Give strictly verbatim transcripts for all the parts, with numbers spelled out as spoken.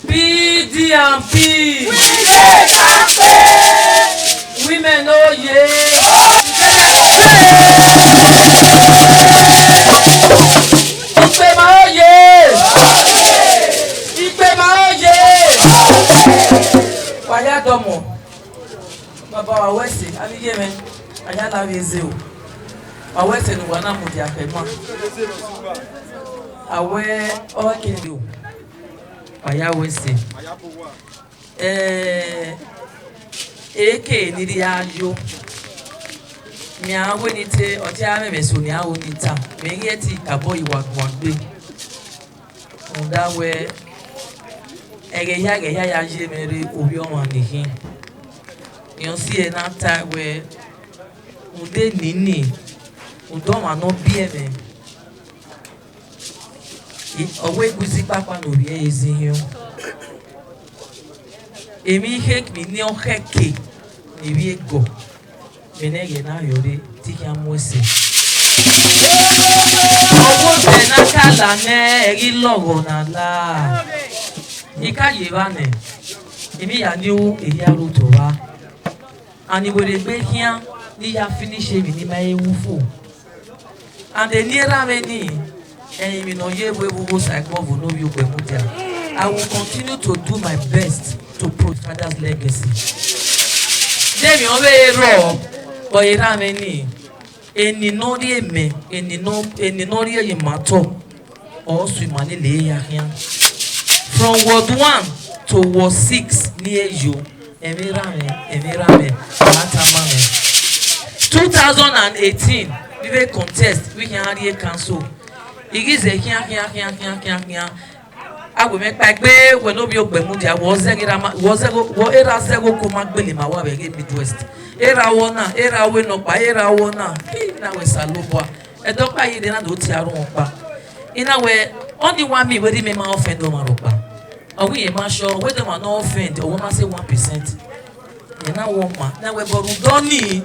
P D and P. We dey kampe. Women oye. Ikpema oye. Ikpema oye. Waya domo. Baba wa wese, ami yeme. Anya na weze o. Wa wese no wana mudi akema. Awe o kende o. Aya wese. Eh, eke ni di ayo. Mi awe ni te, o te ame me so ni awo ni ta. Me ye ti kabo iwa gwagbe. Onda we, ege ya, ege ya ya je mere obi oma ni hin. Yon si e na ta we, unde nini, undo ma no bi eme. Owe guzi papa no bi e ezi hin. Emi hek mi ni o heke, ni bi ego. Mene ye na yore, ti ya mwese. Owo te na kala ne, egi logo na la. Ika ye ba ne. Imi ya ni u, eri aru to ba. Ani were gbe hian, ni ya finish emi ni ma e wu fo. And the nearer many, and you know, ye we will go side, God will know you, Bemudia. I will continue to do my best to protect father's legacy. Then you only rob, but you ram any. Any no de me, any no, any no de ye mato. Or swim and lay ya here. From ward one to ward six near you. Emi rame, emi rame, lata mame. Two thousand and eighteen, we will contest, we can hardly cancel. Igize hian, hian, hian, hian, hian, hian. Agwe me kpagbe, we no bi ogbe mu dia, wo zegi rama, wo zego, wo era zego kuma gbele ma wa bege Midwest. Era wo na, era we no pa, era wo na. Hi, na we salobwa. E do pa yi de na do ti aru pa. Ina we, only one me we di me ma offend o ma ro pa. Owi e ma sure, we do ma no offend, o ma say one percent. Ye na wo ma, na we boru doni.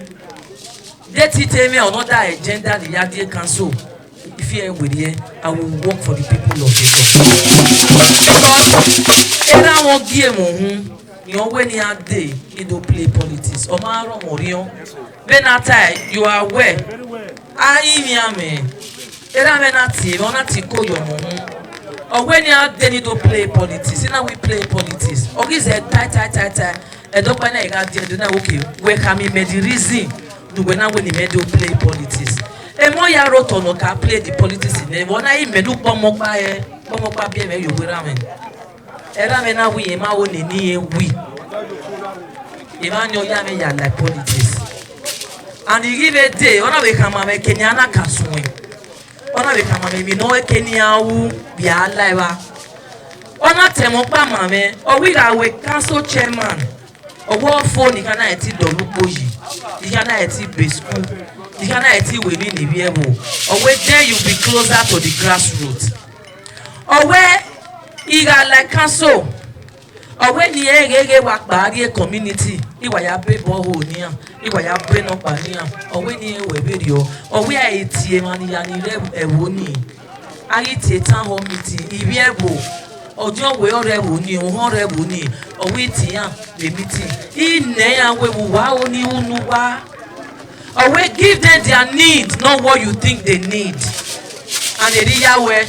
Let it tell me another agenda the Yadie Council. If you are with here, I will work for the people of Lagos. Because era won game ohun, you know, when you are there, you don't play politics. O ma ro mo rion. Then after you are aware. Ayi mi ame. Era me na ti, o na ti ko yo mo hun. Ogwe ni a dey ni do play politics, ina we play politics. Ogi ze tai tai tai tai. Edo pa na iga di edo na, okay. We kami me the reason. Do we na we ni me do play politics. E mo ya ro to no ka play the politics ni. Wo na i me du pomo pa e. Pomo pa bi e me yo we ra me. Era me na we e ma o ni ni e we. E ma nyo ya me ya like politics. And he give a day, ona we kama me Kenya na kaswe. Ona we kama me mi no e Kenya u bi alaiwa. Ona temo pa ma me, o we ga we council chairman. Owo fo ni kana eti dolupo yi. Ni kana eti be school. Ni kana eti we ni ni bi e wo. Owe then you be closer to the grassroots. Owe iga like council. Owe ni e ge ge wa pa ri e community. Iwa ya be bo ho ni an. Iwa ya be no pa ni an. Owe ni e we be ri o. Owe a eti e ma ni ya ni re e wo ni. A ri ti e tan ho meeting. Ibi e wo. Ojo we o re wo ni, o ho re wo ni. Owe ti an be meeting. I ne ya we wo wa o ni unu wa. Owe give them their need, not what you think they need. And eri ya we,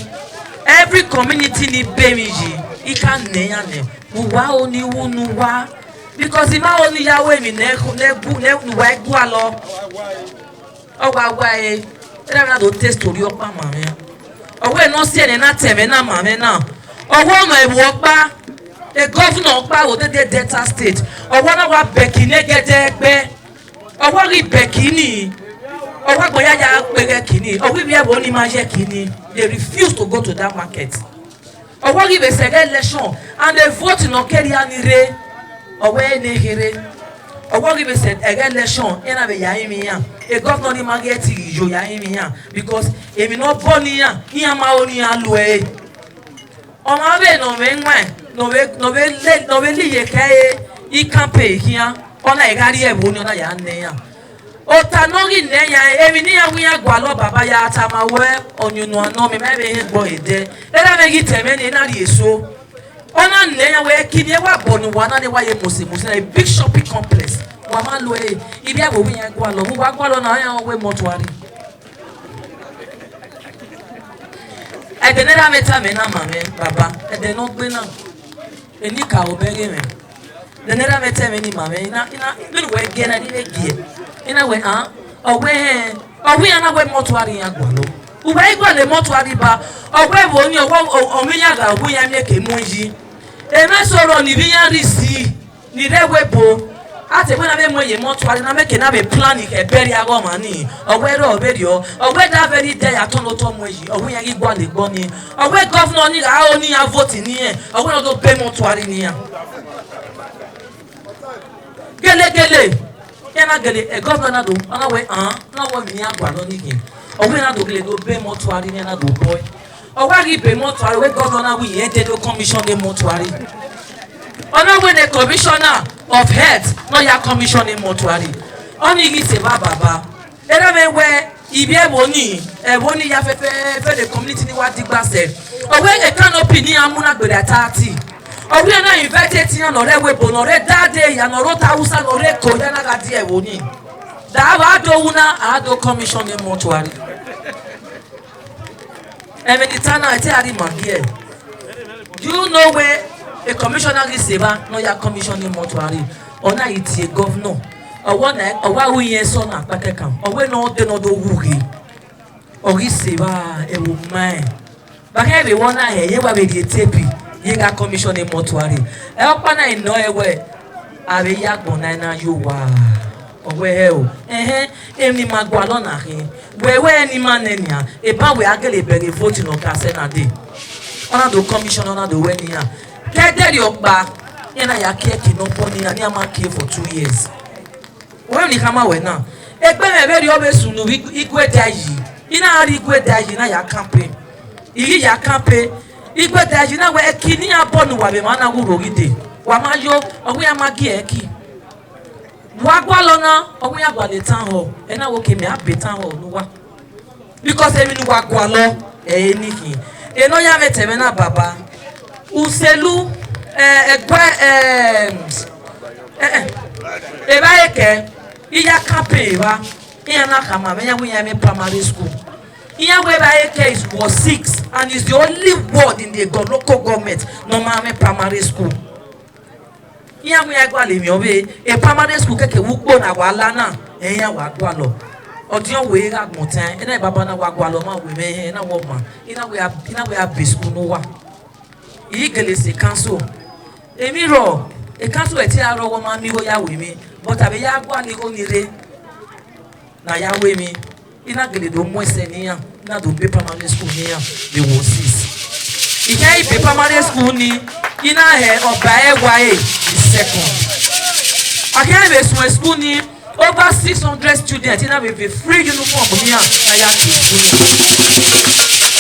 every community ni be mi yi. I ka ne ya ne. Wo wa o ni unu wa. Because i ma o ni ya we mi ne, ne gu, ne nu wa gu alo. Owa wa e. Era na do test ori opa ma me. Owe no si ene na teme na ma me na. Owo no e wo pa. E governor pa wo de de Delta State. Owo na wa beki ne gede pe. Owo ri beki ni. Owo gbo ya ya pe ge kini. Owo bi e wo ni ma je kini. They refuse to go to that market. Owo ri be se election and the vote no carry ani re. Owe ne here. Owo ri be se election ena be ya imi ya. E governor ni ma ge ti yo ya imi ya because emi no bo ni ya. Iya ma o ni ya lu e. O ma be no me nwa. No be, no be le, no be li ye ke e. I campaign here. Ona e gari e bo ni ona ya ne ya. Ota no gi ne ya, emi ni ya wi ya gwa lo baba ya ata ma we onyunu ano mi me be he gbo ede. Era me gi teme ni na ri eso. Ona ne ya we kini e wa bo ni wa na ni wa ye mose mose na a big shopping complex. Wa ma lo e, ibi a bo wi ya gwa lo, wa gwa lo na ya we mortuary. Ede ne ra me ta me na ma me baba, ede no gbe na. Eni ka o bere me. Denera me tell me ni ma me ina ina ni we ge na ni we ge. Ina we ah. Owe he. Owe ana we mortuary ya gwa lo. Uwe igwa le mortuary ba. Owe wo ni owo omi ya ga wo ya me ke mo yi. E me soro ni bi ya ri si. Ni re we bo. Ate we na me mo ye mortuary na me ke na be plan ke beri ago ma ni. Owe ro be ri o. Owe da very day aton lo to mo yi. Owe ya gi gwa le gbo ni. Owe governor ni ga o ni a vote ni e. Owe no do be mortuary ni ya. Gele gele. Ya na gele e governor na do. Ana we ah. Na wo ni a gwa lo ni ke. Owe na do gele do be mortuary ni na do boy. Owe ri be mortuary we governor na we e de do commission de mortuary. Ona we ne commissioner of health no ya commission de mortuary. Oni gi se ba baba. Era me we ibi e wo ni e wo ni ya fe fe fe the community ni wa digba se. Owe e canopy ni amuna gbere thirty. Owe na invite ti ya no re we bo no re da de ya no ro ta usa no re ko ya na ga di e wo ni. Da wa do una a do commission in mortuary. Eme ni tana ti ari ma bi e. Do you know where a commissioner is eba no ya commission in mortuary? Ona iti a governor. Owo na owa wi yen so na pake kan. Owe no de no do wuge. Ogi seba e wo mai. Ba ke be wona he ye wa be di tepi. Ye ga commission in mortuary. E opa na ino e we. A be ya gbon na na yo wa. Owe he o. Eh eh. Emi ma gwa lo na he. We we ni ma ne ni a. E ba we agele bere vote no ka se na de. Ona do commission ona do we ni a. Ke de ri opa. Ye na ya ke ki no po ni a ni a ma ke for two years. Wee ni kama wee na. Ekpe me be ri obe sunu igwe dayi. Ina ari igwe dayi na ya kampe. Iri ya kampe. Igwe dayi na we eki ni abonu wa be ma na wuro gide. Wa ma yo, ogun ya ma gi eki. Wa gwa lo na, ogun ya gwa le tan ho. E na wo ke me a be tan ho nu wa. Because emi nu wa gwa lo e ni ki. E no ya me teme na baba. Uselu eh egwe eh eh eh. E ba eke iya kape ba. Iya na kama me ya we ya me primary school. Iya we ba eke is was six. And it's the only ward in the go-, local government, Normal Primary School. Iya mu ya gwa le mi obe, e primary school keke wukpo na wala na, e ya wa gwa lo. Odion we ga gmotan, e na baba na wa gwa lo ma we me, e na wo ma, e na we a, e na we a be school no wa. Iyi gele se council. Emi ro, e council e ti a ro wo ma mi wo ya we mi, but abe ya gwa ni o ni re. Na ya we mi. I na gele do mu ese ni ya, i na do be primary school ni ya, the wo six. I ke i be primary school ni, i na he oba e wa e, the second. A ke i be small school ni, over six hundred students, i na be, be free uniform ni ya, na ya ke school ni.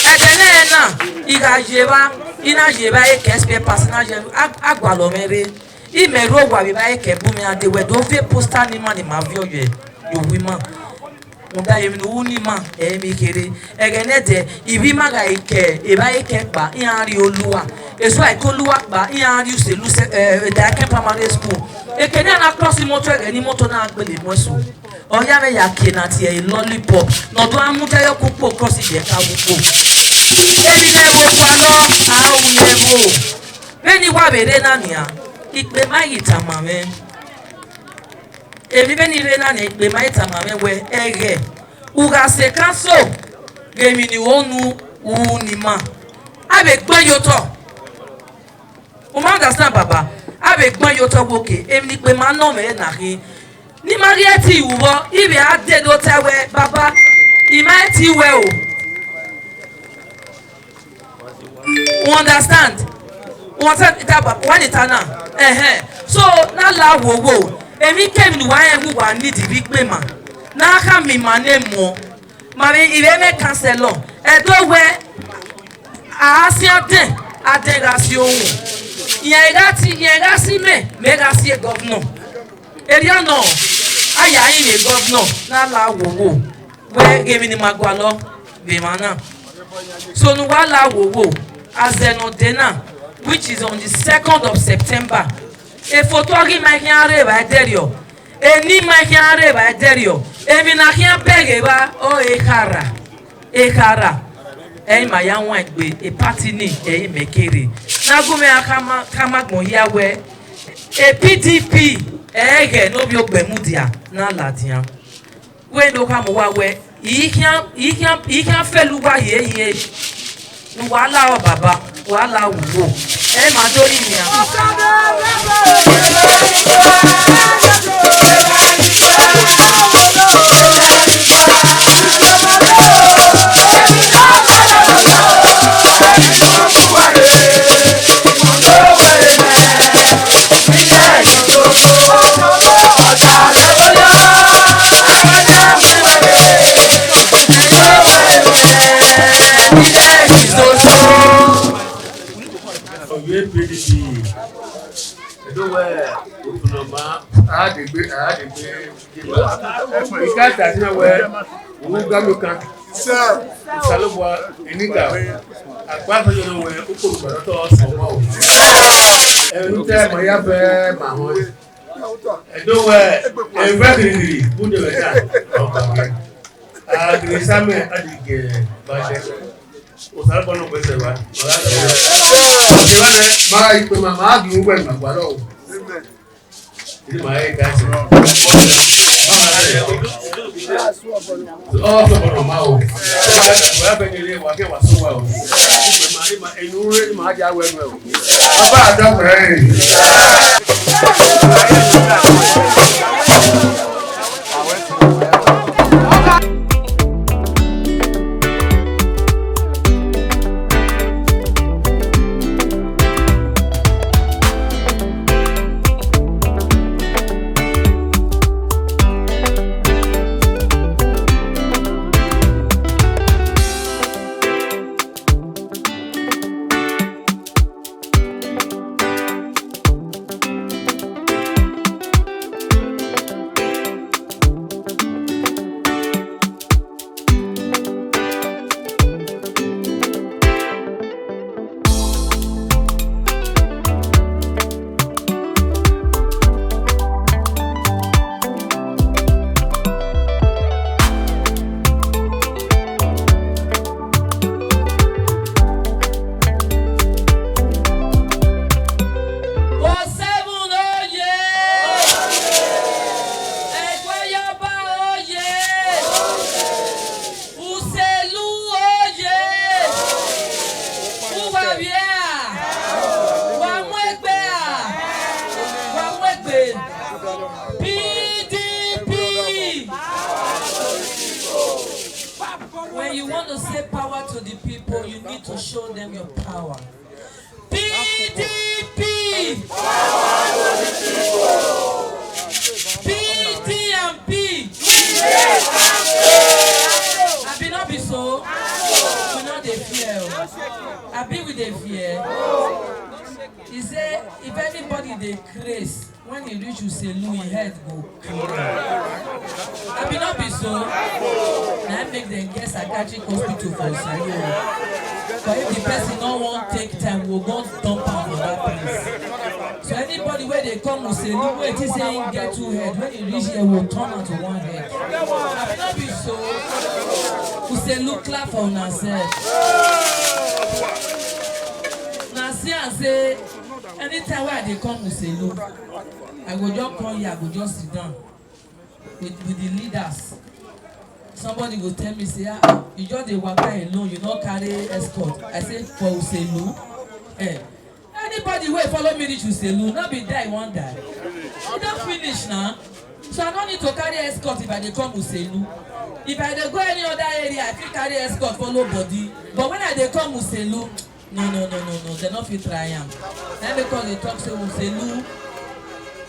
Ede ne na, i ga ye ba, i na ye ba e ke spare parts na ye, a, a gwa lo mere. I me ro wa bi ba e ke bu mi ade we do fe poster ni ma ni ma vi oye. Yo wi ma. Mo da ye mi nu ni ma, e mi kere. Ege ne de, i bi ma ga i ke, e ba e ke pa, i a ri Oluwa. E so a i ko Oluwa pa, i a ri use lu se, eh, da ke primary school. E ke ni a na cross motor, ege ni motor na gbe le mo so. Oya me ya ke na ti e lollipop. No do amu da yo ku po cross je ka wu po. E ni ne wo wa lo, a wu ne wo. Be ni wa be re na ni a. Ipe ma yi ta ma me. Emi be ni re na ni ipe ma yi ta ma me we ege. U ga se council. Ge mi ni wo nu u ni ma. A be gbe yo to. U ma understand, baba? A be gbe yo to wo ke. Emi ni pe ma no me na ki. Ni ma ri e ti u wo, i be a de do te we, baba. I ma e ti we o. U understand? U understand? Ita ba, wa ni ta na. Ehe. So, na la wo wo. Emi ke mi wa e wu wa ni di bi pe ma. Na ka mi ma ne mo. Ma mi i be me council lo. E do we a si a de, a de ga si o. Ye ga ti, ye ga si me, me ga si e governor. Eri ano, a ya i me governor, na la wo wo. We ge mi ni ma gwa lo, be ma na. So nu wa la wo wo, as e no de na, which is on the second of September. E foto gi ma ki a re ba e de ri o. E ni ma ki a re ba e de ri o. E mi na ki a be ge ba, o e kara. E kara. E ma ya wa gbe, e party ni, e me kere. Na gu me a ka ma, ka ma gbon ya we. E P D P, e ge no bi o gbe mu dia, na la dia. We no ka mo wa we. I ki a, i ki a, i ki a fe lu wa ye ye. Wa la o baba, wa la wo. E ma do yi ni a. Oye P D P. Edo we, okunoma, a de gbe, a de gbe. Ika ta si na we, wu ga mi kan. Sir. Salo bwa, enika. Akwa so yo we, ukuru ba to so mo. E nu te ma ya fe ma ho. Edo we, e ve kiri kiri, bu de we ka. A kiri same a di ge ba de. O sare kono pe se wa. Ke wa ne, ma i pe ma ma gi u gbe ma gwa lo. Ni ma e ka se. Ma ma se. O so kono ma o. Wa be ni le wa ke wa so wa o. Ma ni ma e nu re ni ma ja we nu o. Baba da pre. Say power to the people, you need to show them your power. P D P! P D and P! Abi no be so? We no dey fear o. Abi we dey fear? He say if anybody dey craze, when e reach Uselu, im head go clear. Abi no be so? Na im make dem get psychiatric hospital for Uselu. But if the person no wan take time, we go dump am for that place. So anybody wey dey come Uselu, wey think say im get two head, when e reach here, we turn am to one head. Abi no be so? Uselu, clap for una sef. Na see am say anytime wey I dey come Uselu, I go just come here, I go just sit down with, with the leaders. Somebody go tell me say, "Ah, you just dey waka alone, you no carry escort." I say, "For Uselu?" Eh. Anybody wey follow me reach Uselu, no be die wan die. E don finish na. So I no need to carry escort if I dey come Uselu. If I dey go any other area, I fit carry escort follow body. But when I dey come Uselu, no, no, no, no, no, dem no fit try am. Na im make us dey talk say Uselu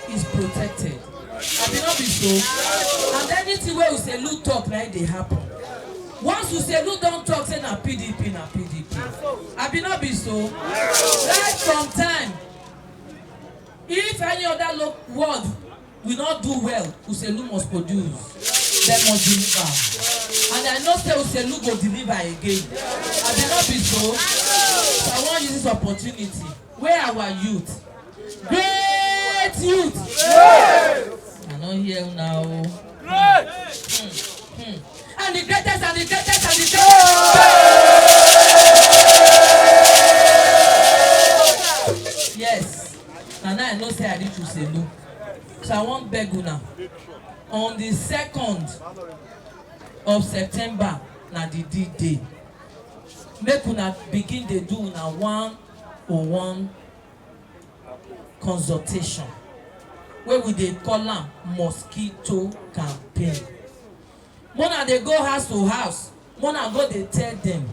is protected. Abi no be so? And anything wey Uselu talk, na im dey happen. Once Uselu don talk say na P D P, na P D P. Abi no be so? Right from time, if any other lo-, ward we no do well, Uselu must produce. Dem must deliver. And I know say Uselu go deliver again. Abi no be so? So I wan use this opportunity. Where our youth? Great youth! I no hear una o. Hmm, hmm. And the greatest, and the greatest, and the greatest. Yes. Na now I know say I reach Uselu. So I wan beg una. On the second of September, na the D-Day. Make una begin dey do una one oh one consultation, wey we dey call am mosquito campaign. Make una dey go house to house, make una go dey tell dem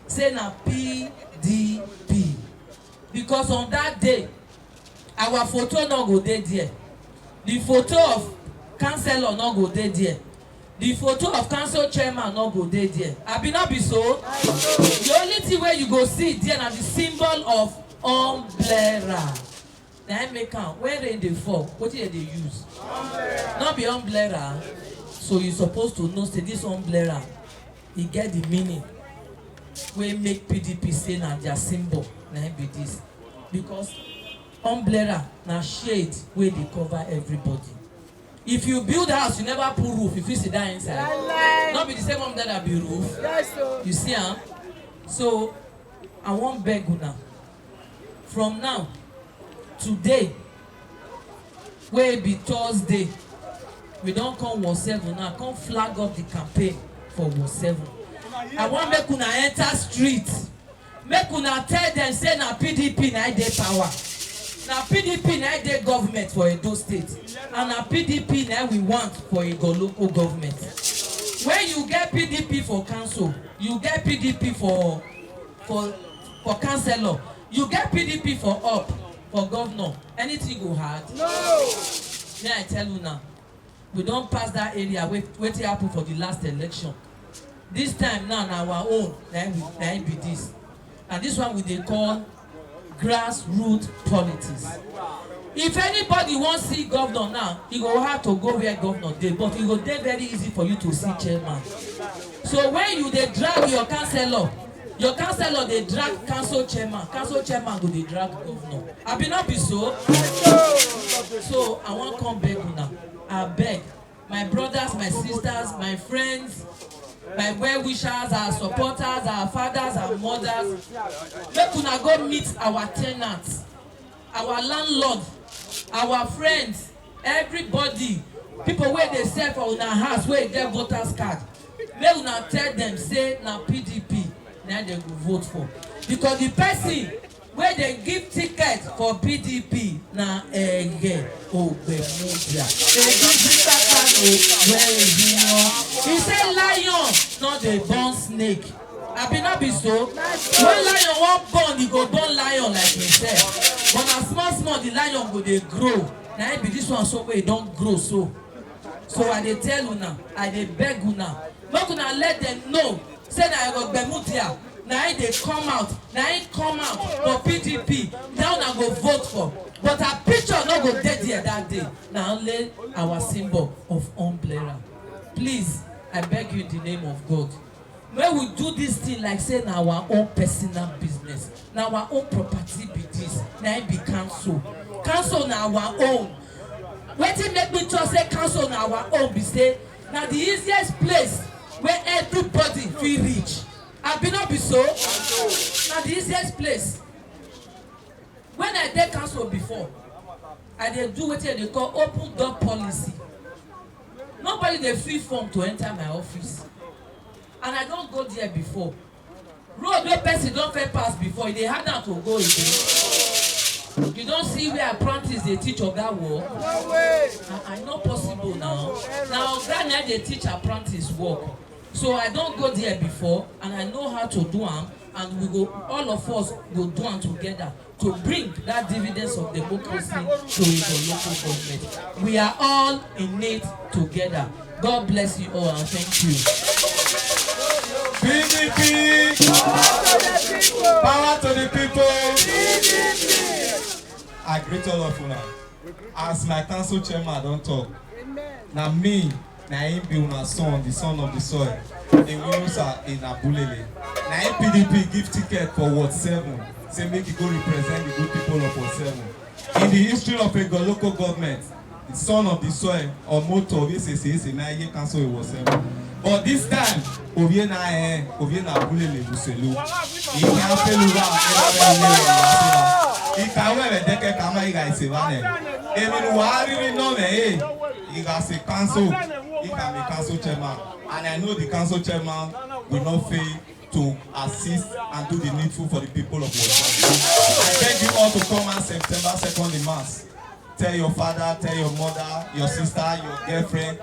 say na P D P, because on that day, our photo no go dey there, the photo of councillor no go dey there, the photo of council chairman no go dey there. Abi no be so? The only thing wey you go see there na the symbol of umbrella. Na im make am, when rain dey fall, wetin dem dey use? No be umbrella. So you suppose to know say this umbrella, e get the meaning wey make P D P say na their symbol, na im be this. Because umbrella na shade wey dey cover everybody. If you build house, you never put roof, you fit sit down inside. Lie, lie. No be the same umbrella be roof? Yes, sir. You see am? So, I wan beg una. From now, today, wey be Thursday, we don come Ward seven now, come flag off the campaign for Ward seven. I wan make una enter street. Make una tell dem say na P D P na im dey power. Na P D P na im dey government for Edo State. And na P D P na im we want for Edo local government. When you get P D P for council, you get P D P for, for, for councillor, you get P D P for up, for governor, anything go hard? No. May I tell una, we don pass that area wey, wetin happen for the last election. This time now, na our own, na im we, na im be this. And this one we dey call grassroots politics. If anybody wan see governor now, e go hard to go where governor dey, but e go dey very easy for you to see chairman. So when you dey drag your councillor, your councillor dey drag council chairman, council chairman go dey drag governor. Abi no be so? So I wan come beg una, abeg, my brothers, my sisters, my friends, my well wishers, our supporters, our fathers and mothers, make una go meet our tenants, our landlord, our friends, everybody, people wey dey sell for una house wey get voters card. Make una tell dem say na P D P na dem go vote for, because the person wey dem give ticket for P D P na Ege Ogbemudia. Egusi Kakano, where is he now? He say lion no dey born snake. Abi no be so? When lion wan born, e go born lion like himself. But na small small the lion go dey grow. Na im be this one so wey e don grow so. So I dey tell una, I dey beg una, make una let dem know say na Egogbemudia na im dey come out, na im come out for P D P. That una go vote for. But her picture no go dey there that day. Na only our symbol of umbrella. Please, I beg you in the name of God. Make we do this thing like say na our own personal business, na our own property be this, na im be council. Council na our own. Wetin make me talk say council na our own be say na the easiest place where everybody fit reach. Abi no be so? Na the easiest place. When I dey council before, I dey do wetin I dey call open door policy. Nobody dey fill form to enter my office. And I don go there before. Road wey person don first pass before, e dey hard am to go again. You don see where apprentice dey teach oga work? I, I no possible now. Na oga na dey teach apprentice work. So I don go there before and I know how to do am, and we go, all of us go do am together to bring that dividends of democracy to Igbo local government. We are all in it together. God bless you all and thank you. P D P, power to the people. I greet all of una. As my council chairman don talk, na me, na him be una son, the son of the soil, Iwinusa in Abulele. Na him P D P give ticket for Ward seven, say make he go represent the good people of Ward seven. In the history of Ego local government, the son of the soil, Omoto Oviesese Ese na ye council in Ward seven. But this time, Ovie na eh, Ovie na Abulele Buselu. Ihe afelu wa, ebe ni ye wa. Ikawe we deke kama iga isevane. Emi nu wa riri no me eh. Iga se council, iga me council chairman. And I know the council chairman will not fail to assist and do the needful for the people of Ward seven. I beg you all to come out September second in mass. Tell your father, tell your mother, your sister, your girlfriend,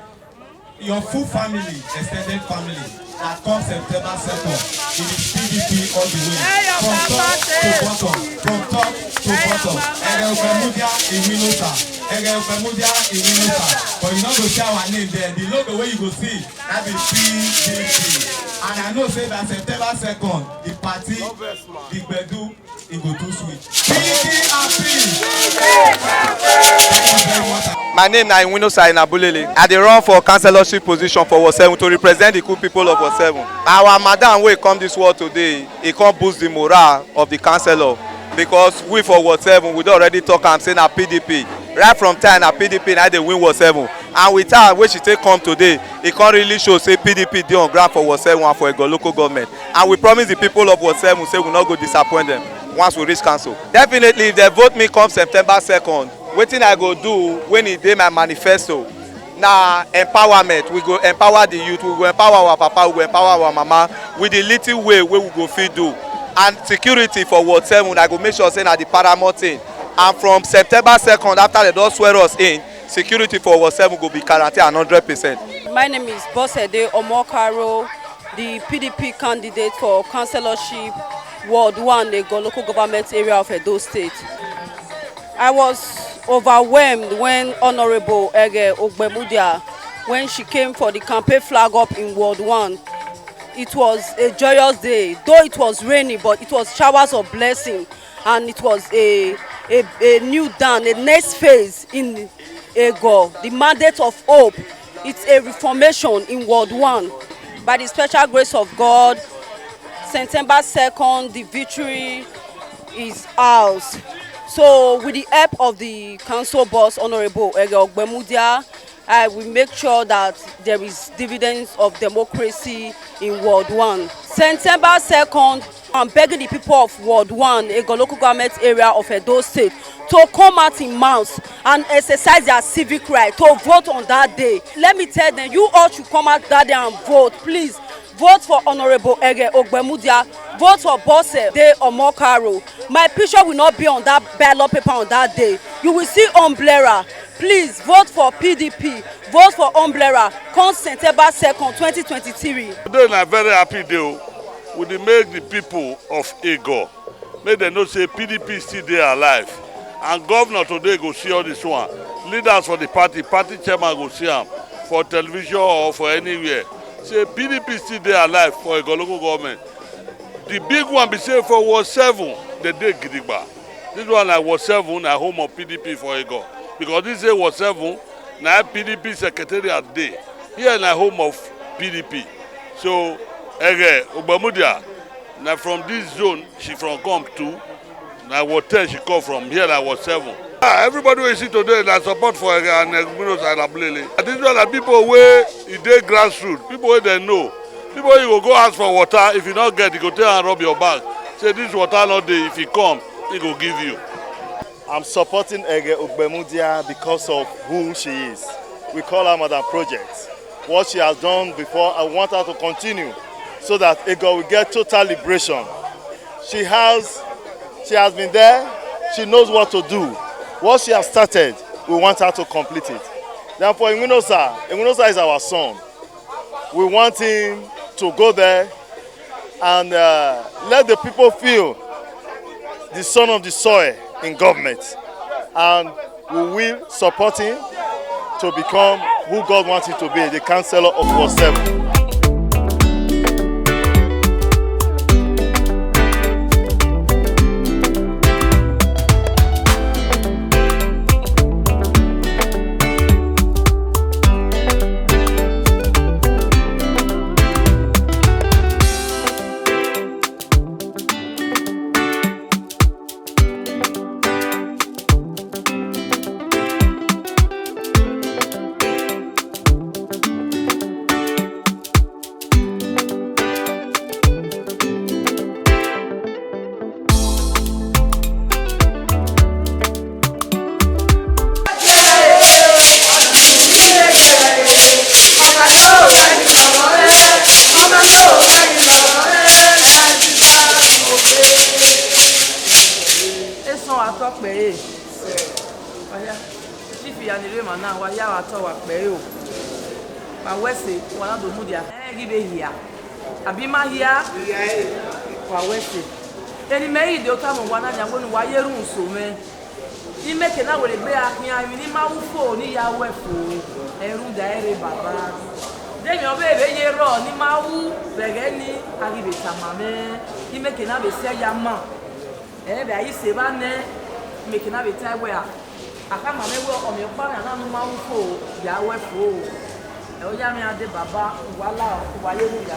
your full family, extended family, that come September second, it is P D P all the way. From top to bottom, from top to bottom. Ege Okpemudia Iwinusa, Ege Okpemudia Iwinusa. But you no go see our name there. The logo wey you go see, that is P D P. And I know say that September second, the party, the gbedu, e go too sweet. P D P happy. Thank you very much. My name na Iwinosa Inabulele. I dey run for councillorship position for Ward seven to represent the good people of Ward seven. Our madam wey come this world today, e come boost the morale of the councillor, because we for Ward seven, we don already talk am say na P D P. Right from time, na P D P na dey win Ward seven. And with her wey she take come today, e come really show say P D P dey on ground for Ward seven and for Ego local government. And we promise the people of Ward seven say we no go disappoint them once we reach council. Definitely, if they vote me come September second, wetin I go do when e dey my manifesto na empowerment. We go empower the youth, we go empower our papa, we go empower our mama with the little way wey we go fit do. And security for Ward seven, I go make sure say na the paramount thing. And from September second, after they don swear us in, security for Ward seven go be guaranteed and hundred percent. My name is Bosede Omokaro, the P D P candidate for councillorship Ward one Ego local government area of Edo State. I was overwhelmed when Honorable Ege Ogbemudia, when she came for the campaign flag up in Ward one. It was a joyous day, though it was raining, but it was showers of blessing, and it was a, a, a new dawn, a next phase in Ego, the mandate of hope. It's a reformation in Ward one. By the special grace of God, September second, the victory is ours. So, with the help of the council boss, Honorable Ege Ogbemudia, I will make sure that there is dividends of democracy in Ward one. September second, I'm begging the people of Ward one, Ego local government area of Edo State, to come out in mass and exercise their civic right to vote on that day. Let me tell them, you all should come out that day and vote, please. Vote for Honorable Ege Ogbemudia. Vote for Bose De Omokaro. My picture will not be on that ballot paper on that day. You will see umbrella. Please vote for P D P. Vote for umbrella. Come September second, twenty twenty-three. Today na very happy day o. We dey make the people of Ego make dem know say P D P still dey alive, and governor today go see all this one. Leaders for the party, party chairman go see am for television or for anywhere. Say P D P still dey alive for Ego local government. The big one be say for Ward seven, dem dey gidigba. This one na Ward seven, na home of P D P for Ego. Because this say Ward seven, na P D P secretariat dey. Here na home of P D P. So, Ege Ogbemudia, na from this zone she from come to. Na Ward ten she come from. Here na Ward seven. Ah, everybody wey you see today na support for Ege and Ogbemudia Alabulele. And this one na people wey e dey grassroots, people wey dem know. People wey you go go ask for water, if you no get, you go tell am rub your back. Say this water no dey, if e come, e go give you. I'm supporting Ege Ogbemudia because of who she is. We call her Madam Project. What she has done before, I want her to continue so that Ego will get total liberation. She has, she has been there. She knows what to do. What she has started, we want her to complete it. Then for Iwinosa, Iwinosa is our son. We want him to go there and, uh, let the people feel the son of the soil in government. And we will support him to become who God wants him to be, the councillor of Ward seven. Esan atọ kpẹẹ. Ọya, chief ya ni rema na, wa ya wa tọ wa kpẹẹ o. Ma wẹse, wa na do mudia. Ẹ ghi be hia. Abi ma hia? Wa wẹse. Eni mẹ i de ota mọ wa na nya wonu wa ye ru nso mẹ. Imeke na were gbe a khian emwi ni ma ru fo ni ya wẹ fo. Ẹ rhunmwuda ẹre baba. De emwi ọ vbe vbe ye rrọọ ni ma ru vbe ẹghẹ ni a ghi vbe tama mwẹ. Imeke na vbe sẹ ya ma. Ẹ vbe a i se evba nẹ, imeke na vbe tae wẹ a, a khama mwẹ wẹ ọmiọkpa mwẹ na ne u ma ru fo, ya wẹ fo. Ẹ, ọ ya mwẹ a de baba, uwa la, uwa ye ru ya.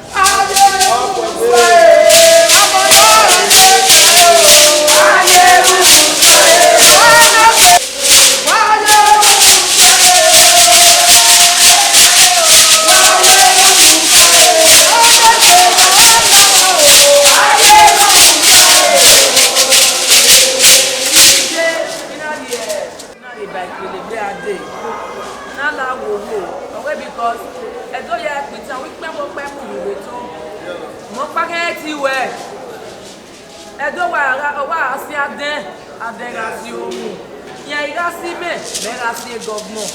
Na rhie ba ikpele gbe a de. Na la wo wo. Ọghe because Ẹdo ya ẹkpẹtan, wẹ ikpẹn vbe ọkpa ẹkun vbe iwẹ to. Mẹ ọkpa khẹn ti wẹ. Ẹdo wa gha, wa gha si adẹn, adẹn gha si owu. Iran i gha si mẹ, mẹ gha si gọvnọ.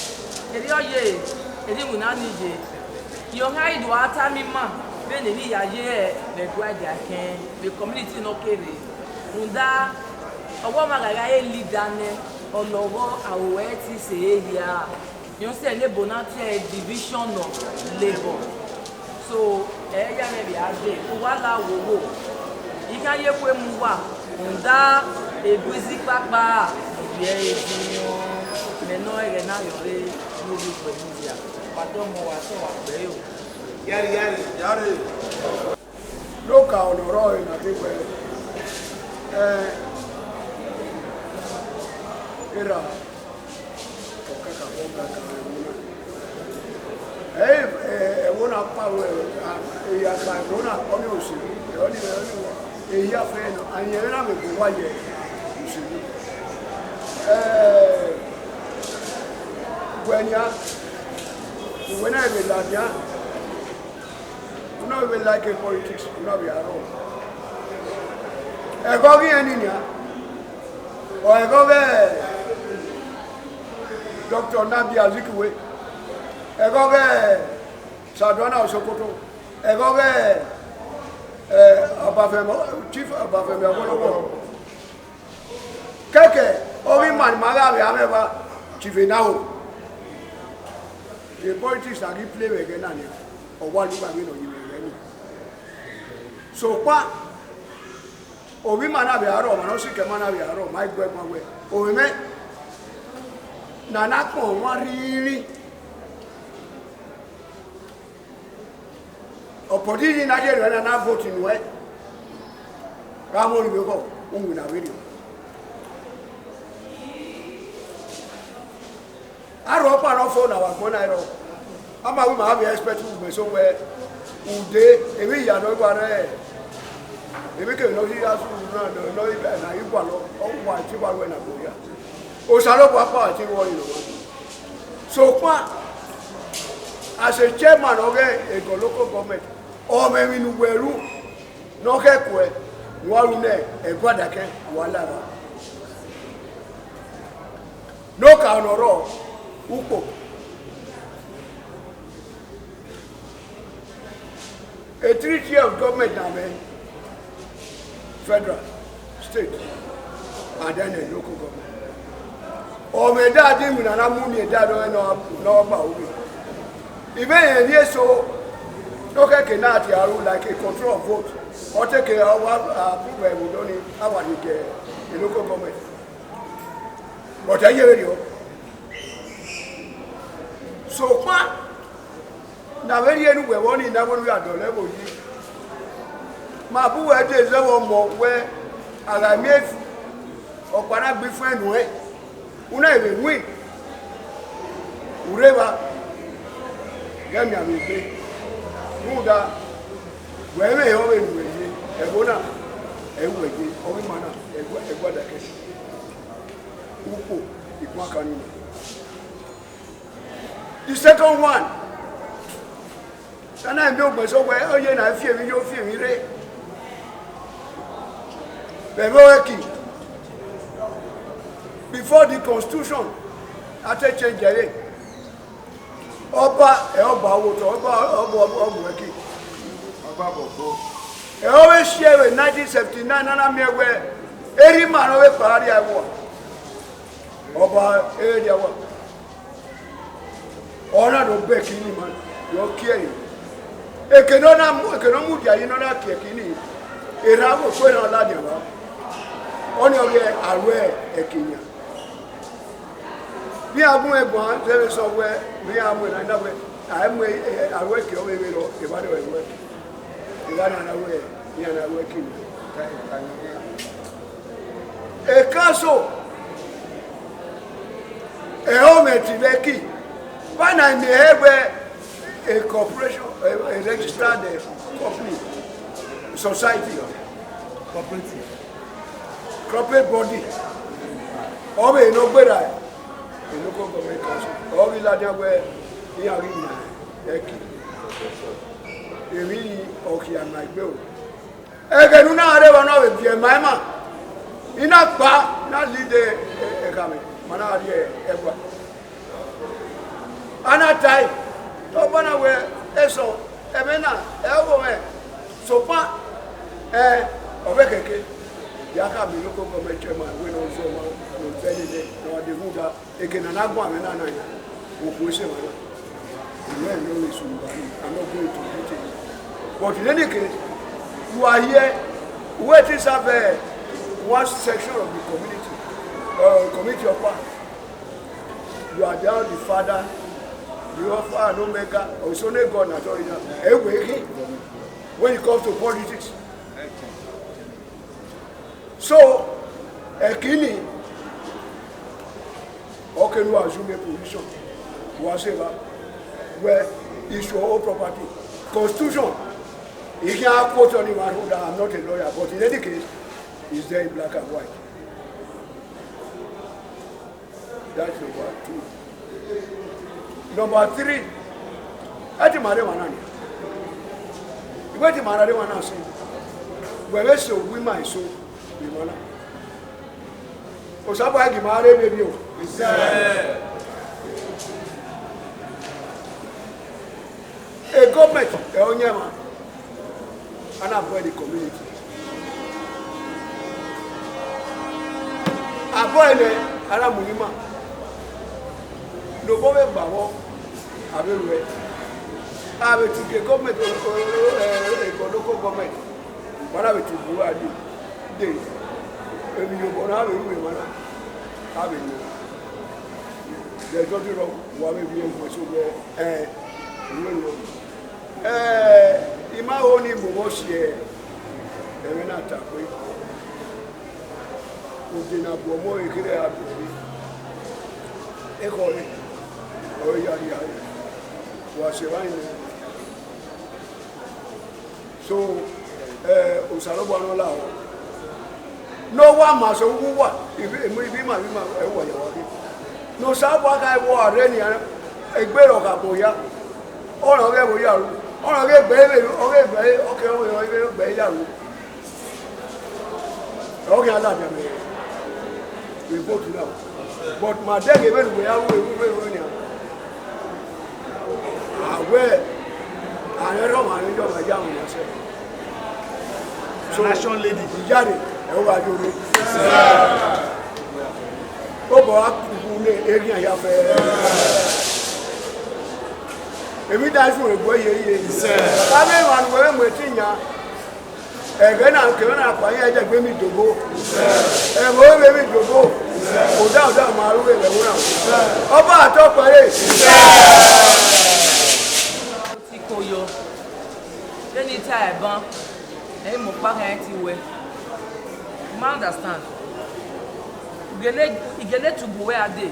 Erriọ ye, erriọ iwinna ni ye. Iran khian i do a ta mi ma, vbene emwi hia ye, mẹ do idea kẹn, vbe community nọ kere. Rhunmwuda, ọwọ ọmwa gha gha re leader nẹ, ọlọghọ aro ruẹ te sẹ hia. Iran sẹ ne ebo na tie division of labour. So, ẹ ya mwẹ vbe a de, uwa la wo wo. I khian ye kue mu uwa, rhunmwuda ebu izi kpakpa, ivbi ẹre dinọ, mẹ nọ ẹghẹ na yọ re, ne ovbi ukpẹ mudia. Wa dọmọ, wa sẹ wa kpẹẹ o. Yare, yare, yare. Loka ọnọ rọre na te wẹ, ẹ, erha, ọ kakabọ ga ka ẹvbo na. Ẹ, ẹ, ẹvbo na kpa vbe, a, eya kpa ẹvbo na, ọnii osiri, ẹ, ọnii, ẹ, ọnii, eya fẹ na, ayen ẹre na vbe bu uwa ye osiri. Ẹ, wẹ nia, uwẹ na vbe ladian, u na vbe like politics, u na vbe aro. Ẹghẹ ọghe irẹn ni nian, ọ ẹghẹ ọghe Doctor Nnamdi Azikiwe, ẹghẹ ọghe Sardauna Sokoto, ẹghẹ ọghe Eh, Ọbafemi, Chief Ọbafemi Awolowo. Keke, orí man mara we ameba Chief Enao. The politics that he play again and ọwa lugba we no yi we ni. So pa, orí man na we aro, man no si ke man na we aro, my boy, my way. Orí me, na na pon wa riri. Opportunity na je na na vote nu e. Ka mo ni ko, ungu na video. Aro pa no fo na wa ko na ro. Ama we ma be expect u be so we. Ude, ebi ya no gba re. Ebi ke no si asu na no no ibe na igwa lo. O wa ti wa we na go ya. O sa lo pa pa ti wo ni lo. So pa, as a chairman of a, a local government, or maybe nu weru no ke kwe, waru ne e gwada ke wala ba. No ka no ro upo. A three tier of government na me, federal, state, and then a local government. Or me that thing we na mu ni that no no no ba obi. Even a year so, no ke ke na ti aru like a control of vote. Or take a our approval we don't need our ni ke a local government. But I hear you. So far, na very enu we woni na wonu ya dole wo yi. Ma bu we de ze wo mo we, ala mi efu. Okpara gbi fun enu e. Una ebe win. Ureba. Ga mi ami pe. Muda. We me yo we we. E bona. E we. O mi mana. E gwa e gwa da ke. Upo. Igwa kanina. The second one, sana mbe ogbe so we oye na fi emi yo fi emi re. Bebe weki. Before the constitution, I take change jere. Oba e oba wo to oba oba oba oba weki. Oba bobo. E o we share we nineteen seventy-nine na na mi we. Eri ma no we pari awo. Oba eri awo. Ona do be kini man, yo kie. E ke no na mu, e ke no mu dia yi no na kie kini. E ra wo so na la dia wa. Oni o ye awe e kinya. Bi agun e gwan, se so we, bi amu na na we. A mu e awe ke o we we lo, e ba de we we. E ba na na we, ni na we kini. E ka so. E o me ti be ki. Ba na mi e we a corporation, a, a registered, eh, company, society, cooperative, corporate body. O me no gbera, e no ko government council. O ri la dia we ni a ri na e ki. Emi o ki a na igbe o. Ege nu na re wa na we bi e ma e ma. Ina pa na lead e, e, e ka me. Ma na ri e, e gwa. Ana tai. To ba na we e so. E me na. E wo me. So pa. E o be keke. Ya ka mi local government chairman we no so ma. No tell you no de huda. Eke na na gwa me na na ya. O ko se ma na. Amen. No is somebody. I'm not going to do it. But in any case, you are here. Wait is have, uh, one section of the community, uh, community of one. You are there, the father, the Alpha and Omega, also the God, not only that. Anyway, when it comes to politics, so, ekini, okay, no assume a position whatsoever where it's your own property. Constitution, you can quote anyone who that I'm not a lawyer, but in any case, it's there in black and white. That's number two. Number three, eti mare wana ni. Iwe ti mare wana so. Wewe so we my so. We wana. O sabo agi mare baby o. A government e onye ma. Ana boy the community. Aboy ne, ana munima. No bobe bawo. Abe we. Abe to the government, eh, eh, eh, local government. Mana be to buwa di. De. Emi yo bona abe we mana. Abe no. There's nothing wrong. Wa be we we so we. Eh. We no. Eh, ima oni mo mo sie. Emi na ta pe. Ode na bo mo ekere abi. E ko e. O ya ya. Wa se wa ni. So, eh, Osalobua no la o. No wa ma so wu wa. Ibi, ibi, ibi ma, ibi ma, e wa ya wa bi. No sa wa ka e wa re ni a, e gbe ro ka boya. Ọ̀rọ̀ rẹ̀ wò yà rú. Ọ̀rọ̀ rẹ̀ bẹ̀rẹ̀ rẹ̀, ọ̀rẹ́ bẹ̀rẹ̀, ọkẹ́ ọ̀rẹ́ rẹ̀ bẹ̀rẹ̀ yà rú. Okay, Allah damn it. We vote now. But my deck even we are we we we we now. Ah, well, I don't know, I don't know, I don't know. So, nation lady. Ìjáde, ẹ wá dúró. Ó bọ̀ wá kúkú ní eré àyàfẹ́. Èmi dá sí òyìnbó yeye. Sábẹ́ ìwà ni wẹ́rẹ́ mọ̀ ẹ́ tí ì yan. Ẹ̀gẹ́ náà kẹ̀rọ náà pààyàn ẹ̀jẹ̀ gbé mi dògbò. Ẹ̀rọ ó gbé mi dògbò. Kò dá ọ̀dọ́ àmọ́ arúgbó ẹ̀rẹ̀ wúrà. Ọba àtọ́ pẹ̀lẹ́. Tí kò yọ. Lẹ́ni tí a ẹ̀ bán, ẹ̀yin mọ̀ pa kan ẹ̀ ti wẹ̀. Ma understand. Igele, igele tugbo where I dey.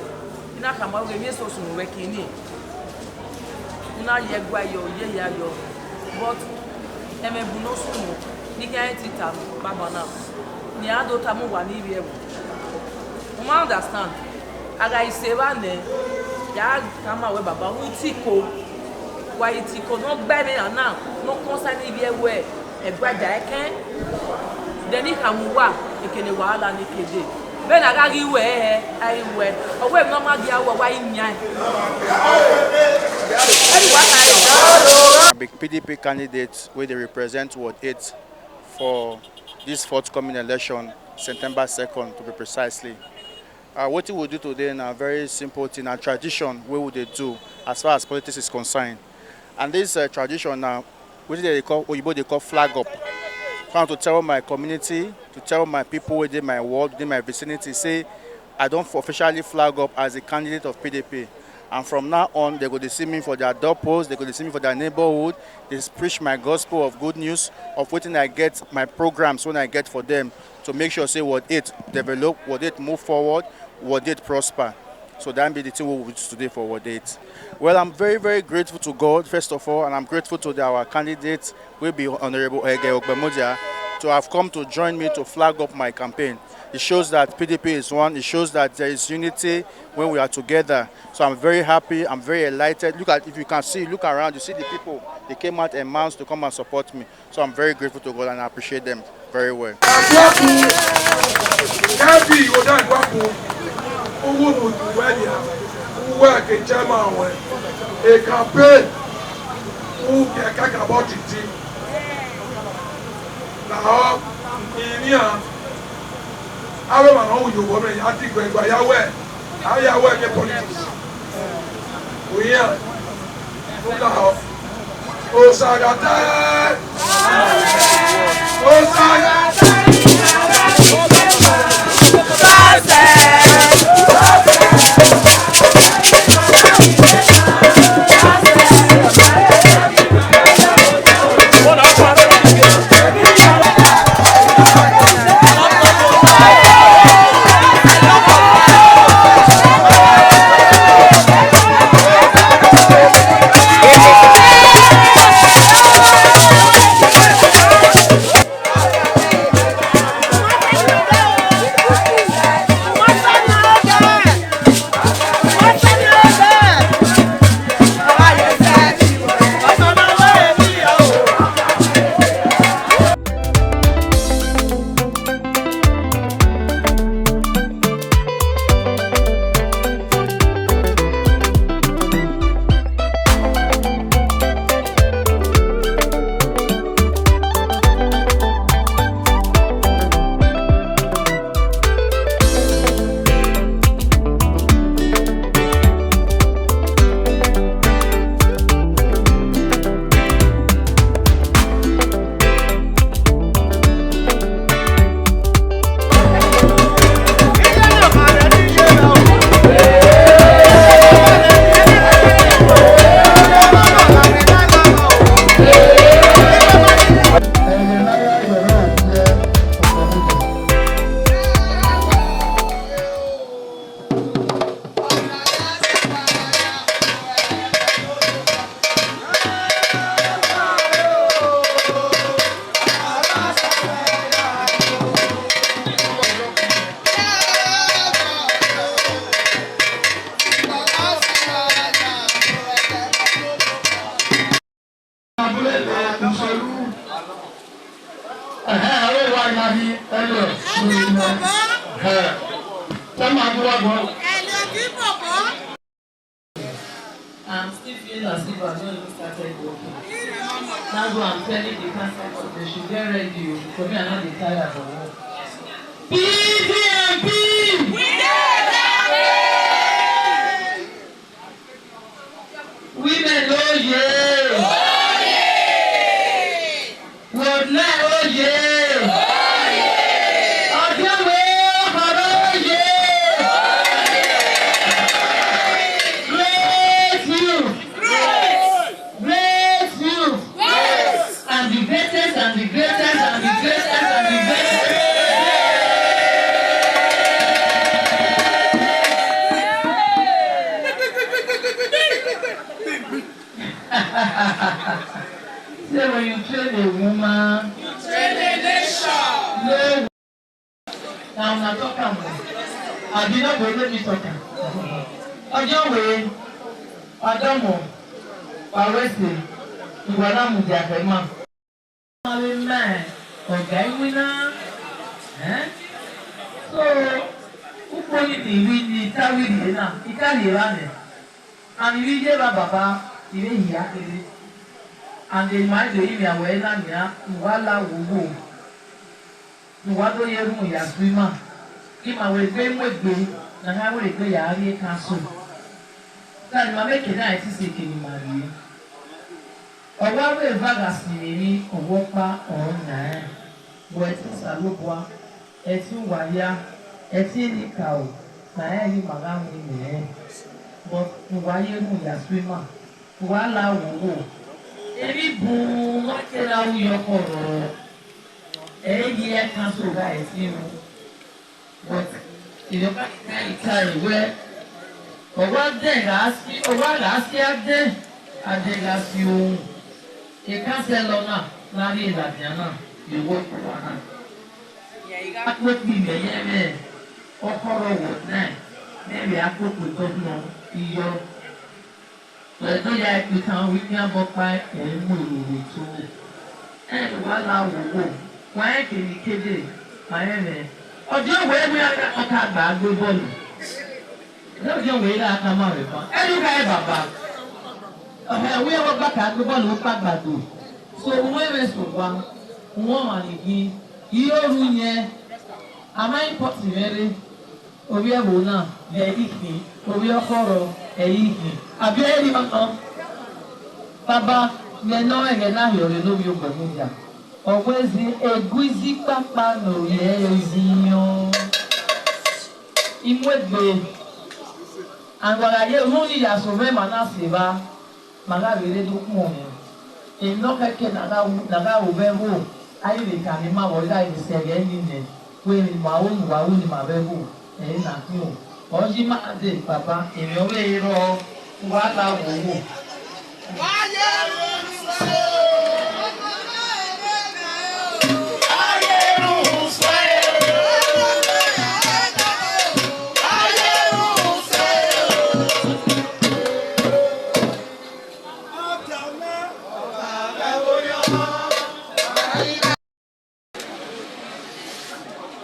Ina kama oge mi so sunu we kini. Una ye gwa yo, ye ya yo. But eme bu no sunu. Ni ka eti ta baba na. Ni ado ta mu wa ni bi ewu. Uma understand. Aga iseva ne. Ya kama we baba utiko. Wa itiko no gbe me na. No concern ni bi ewu. Egbaja eken. Deni hamuwa. Ekene wahala ni kede. Ben aga gi we eh. Ai we. Owe no ma gi awo wa inya. Everyone I. Big P D P candidate wey dey represent Ward eight for this forthcoming election, September second to be precisely. Uh, wetin we do today na very simple thing, na tradition wey we dey do as far as politics is concerned. And this uh, tradition na wetin dem dey call, oyibo dey call flag up. So I want to tell my community, to tell my people wey dey my ward, dey my vicinity, say I don officially flag up as a candidate of P D P. And from now on, they go dey see me for their doorpost, they go dey see me for their neighborhood, dey preach my gospel of good news of wetin I get, my programs wey I get for them to make sure say Ward eight develop, Ward eight move forward, Ward eight prosper. So that be the thing we will do today for Ward eight. Well, I'm very, very grateful to God, first of all, and I'm grateful to the, our candidate, wey be Honorable Ege Ogbemodia, to have come to join me to flag up my campaign. It shows that P D P is one. It shows that there is unity when we are together. So I'm very happy. I'm very elated. Look at, if you can see, look around. You see the people. They came out en masse to come and support me. So I'm very grateful to God and I appreciate them very well. Agwaku, Kabi Odagwaku, Uwu Mutuwelia, Uwe Kechema, a campaign, Uke Kakabotiti. Now, in here, I don't know you go, I think we're going to Aya weke politics. Oya. Nuka ho. Osagata. Osagata. If you na silver no even started working. That's why I'm telling the council they should get ready o, for me I no dey tire for work. P D M P! We dey ready! Women oye! Ward nine oye! Odeogbe Okoro oye! Great youth! Great youth! And the greatest and the greatest and the greatest and the greatest. Say when you train a woman, you train a nation. No. Now una talk am o. Abi no go let me talk am. Odeogbe, Odomo, Pawese, Iwalamu Diakrema. Amen. Oga Iwina. Eh? So, ukponi ni iwi ni tawi ni na, ikali rane. And iwi ye ba baba, iwe hiya kele. And the mind the iwi awe na nia, wala wuwo. Nuwa do ye rumu ya swima. Ima were gbe mwe gbe, na ha were gbe ya ari e kanso. Kani ma meke na eti se ke ni ma ri e. Owa we vaga sinimi, owo pa, owo na e. Bo eti salubwa, eti waya, eti ni kao, na e ni maga mi ne e. But nuwa ye rumu ya swima. Wala wuwo. Emi bun wa kela u yokoro. Eyi e kan so ga esi ru. But iyoka kai kai we. Owa de ga si, owa ga si ade, ade ga si o. E kan se lo na, na ri la diana, iwo ko wa na. Ye iga ko pi me ye me. Okoro wo na. Me bi akoko governor iyo. Pẹ̀lú ya ìpìtàn wípé abọ́pá ẹ̀ ń mú ìròyìn tó wù. Ẹ wá la wò wò, wọ́n ẹ̀ kì í kéde, wọ́n ẹ̀ rẹ̀. Ọjọ́ ìwé wí ara ọkà àgbà gbé bọ́ọ̀lù. Lọ́jọ́ ìwé ilé aka máa rẹ̀ pa. Ẹ ló ká ẹ bàbá. Ọ̀hẹ́ ìwé ẹ̀wọ̀ gbà ká gbé bọ́ọ̀lù ó pàgbàdo. So wọ́n ẹ̀ rẹ̀ sùn wá, wọ́n wà nìyí. Yóò rú yẹn, àmọ́ ìpọ̀tì rẹ̀ rẹ̀. Orí ẹ̀wò náà, yẹ ìhìn. Orí ọkọ̀rọ̀, ẹ ìhìn. Àbí ẹ rí ọ̀nà? Bàbá, yẹn náà ẹ̀yẹ náà yọ̀rẹ̀ lórí ọgbọ̀n níjà. Ọ̀wọ́ ezi, egwizi pápá nà òye ezi yan. Imú ègbè. Àgbàrá yẹ òun ní ìyàsọ̀ rẹ̀ màá náà sì bá. Màá rà rere dúkùn ọ̀hún. Èmi náà kẹ́kẹ́ nàgà wò bẹ́ẹ̀ wò. Ayé lè kà mí má wọ̀ ọ́ láì lè sẹ̀rẹ̀ ẹ̀ nìyẹn. Wéèrè màá wò ní wàá wò ní màá bẹ́ẹ̀ wò. Ẹ̀yin nà kí o. Ọjí máa dé bàbá èmi ọwọ́ èrò wà láwòwò.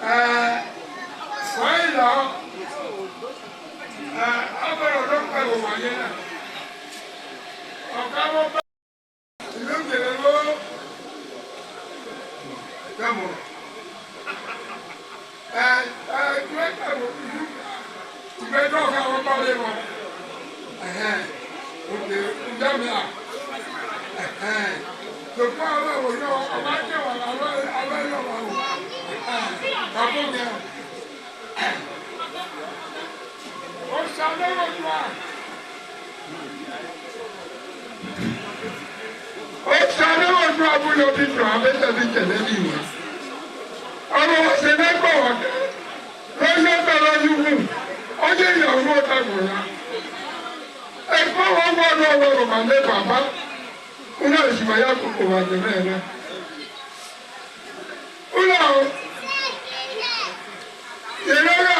Eh, why now? Eh, after all, don't tell me why you now. Ọ̀gá wọn bá ìlú ìjìnlẹ̀ ló dẹ́mọ̀. Eh, eh, ìlú ìjìnlẹ̀ ló ìlú ìgbẹ́jọ́ ọ̀gá wọn bá lé wọn. Ẹ̀hẹ́n. Òkè ìjà mi à. Ẹ̀hẹ́n. Tòkọ́ àwọn òyìnbó ọba jẹ́ wà láwọn àwọn ẹ̀yọ́ wà wò. Ẹ̀hẹ́n. Bàbá mi à. Ó ṣàlẹ́ òjò à. Ó ṣàlẹ́ òjò àbúyọ bí jọ abẹ́tẹ̀ bí jẹ̀lẹ́ bí ìwé. Ọmọ wọn ṣe ní gbọ̀ wọ́n kẹ́. Lọ́jọ́ tó lọ́jú kù. Ó yẹ ìyàwó ọ̀tá gbọ̀nyá. Ẹ̀kọ́ wọn gbọ́dọ̀ wọ̀rọ̀ màlẹ́ bàbá. Una ìṣìmọ̀ yá kókò wà jẹ̀mẹ́ rẹ̀. Una o. Yẹ̀rọ̀gà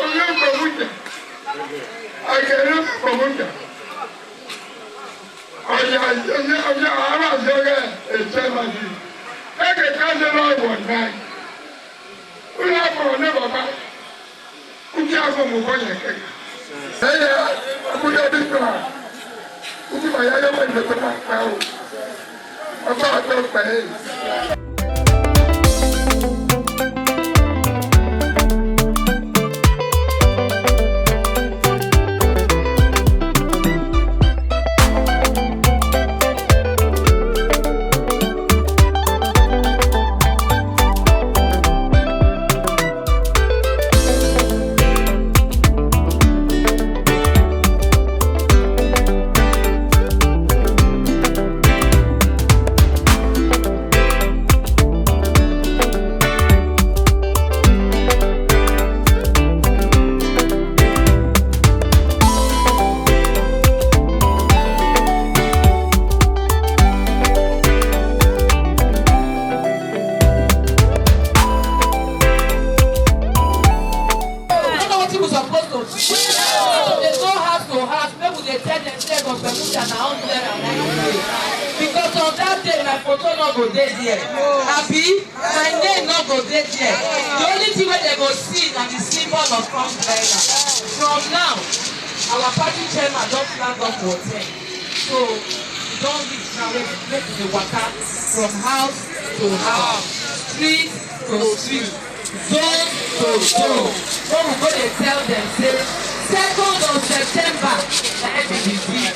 omi ọkọ̀ mújà. Àgẹ̀rẹ̀ ọkọ̀ mújà. Ọ̀yà ọ̀yà ọ̀yà ara àjọyẹ̀ ẹ̀jẹ̀ máa di. Ẹ̀kẹ̀ ká ṣe lọ́wọ́ náà. Una kọ̀ ní bàbá. Ndị afọ mụkọ ya keke. Eye, obodo dị mkpa. Ndị ma ya ya nwere ndokọ na mkpa ahụ. Ọkọ ọkọ mkpa ya. Wetin we suppose to do? We suppose dey go house to house, make we dey tell dem say Government Musa na umbrella na im dey. Because on that day, my photo no go dey there. Abi, my name no go dey there. The only thing wey dem go see na the symbol of umbrella. From now, our party chairman don flag up for ten. So, e don reach now, make we dey waka from house to house, street to street, zone to zone. Make we go dey tell dem say, second of September, na im be the day.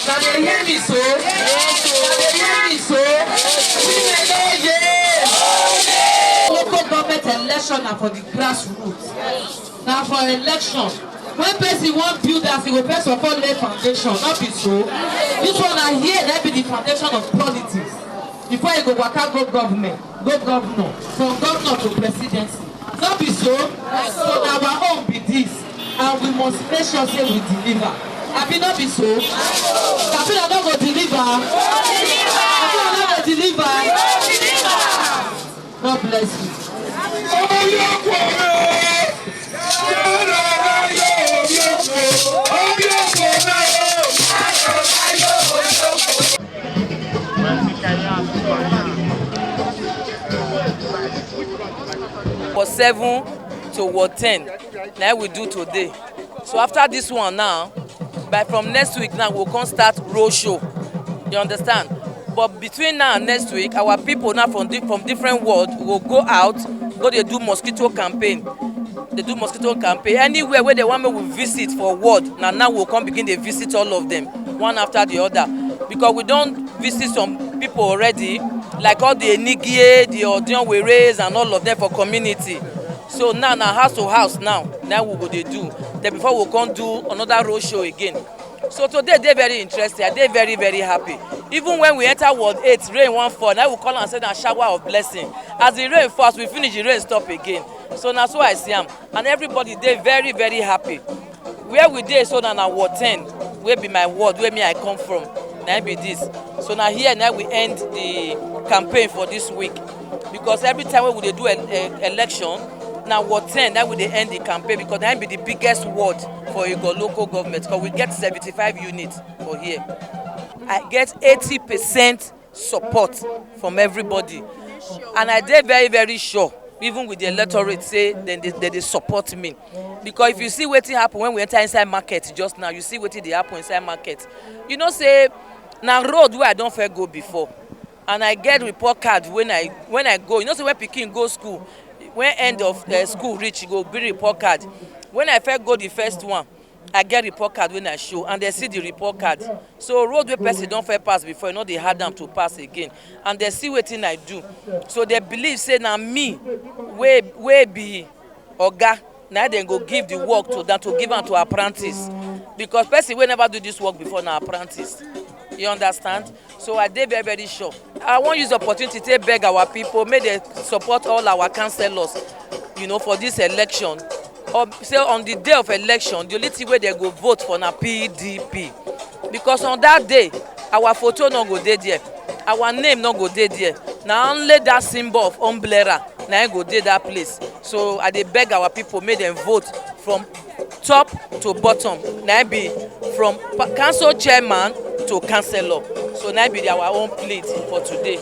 Una dey hear me so? Una dey hear me so? Women no dey. Local government election na for the grassroots. Na for election. When person wan build house, e go first of all lay foundation, no be so? This one na here na be the foundation of politics. Before you go waka go government, go governor, from governor to presidency. No be so? So na our own be this, and we must make sure say we deliver. Abi no be so? Abi una no go deliver? Abi una no go deliver? God bless you. For seven to ward ten, na we do today. So after this one now, by from next week now, we go come start road show. You understand? But between now and next week, our people now from di-, from different ward go go out, go dey do mosquito campaign. Dey do mosquito campaign. Anywhere wey dem wan make we visit for ward, na now we come begin dey visit all of them, one after the other. Because we don visit some people already, like all the Enigie, the Odion Weres, and all of them for community. So now na house to house now, na we go dey do. Then before we come do another road show again. So today dey very interesting. I dey very, very happy. Even when we enter ward eight, rain wan fall. Na we call am say na shower of blessing. As the rain fall, as we finish, the rain stop again. So na so I see am. And everybody dey very, very happy. Where we dey so na, na ward ten, wey be my ward, where me I come from. Na im be this. So na here na we end the campaign for this week. Because every time wey we dey do e-, e-, election, na ward ten na we dey end the campaign, because na im be the biggest ward for Igo local government, because we get seventy-five units for here. I get eighty percent support from everybody, and I dey very, very sure, even with the electorate, say dem dey, dem dey support me. Because if you see wetin happen when we enter inside market just now, you see wetin dey happen inside market. You know say na road wey I don first go before, and I get report card when I, when I go. You know say when pikin go school, when end of, eh, school reach, e go bring report card. When I first go the first one, I get report card when I show, and dem see the report card. So road wey person don first pass before, e no dey hard am to pass again. And dem see wetin I do. So dem believe say na me wey, wey be oga, na dem go give the work to, than to give am to apprentice. Because person wey never do this work before na apprentice. You understand? So I dey very, very sure. I wan use the opportunity to beg our people, make dem support all our councillors, you know, for this election. Or say on the day of election, the only thing wey dem go vote for na P D P. Because on that day, our photo no go dey there, our name no go dey there. Na only that symbol of umbrella na im go dey that place. So I dey beg our people, make dem vote from top to bottom. Na im be from pa-, council chairman to councillor. So na im be our own plea for today.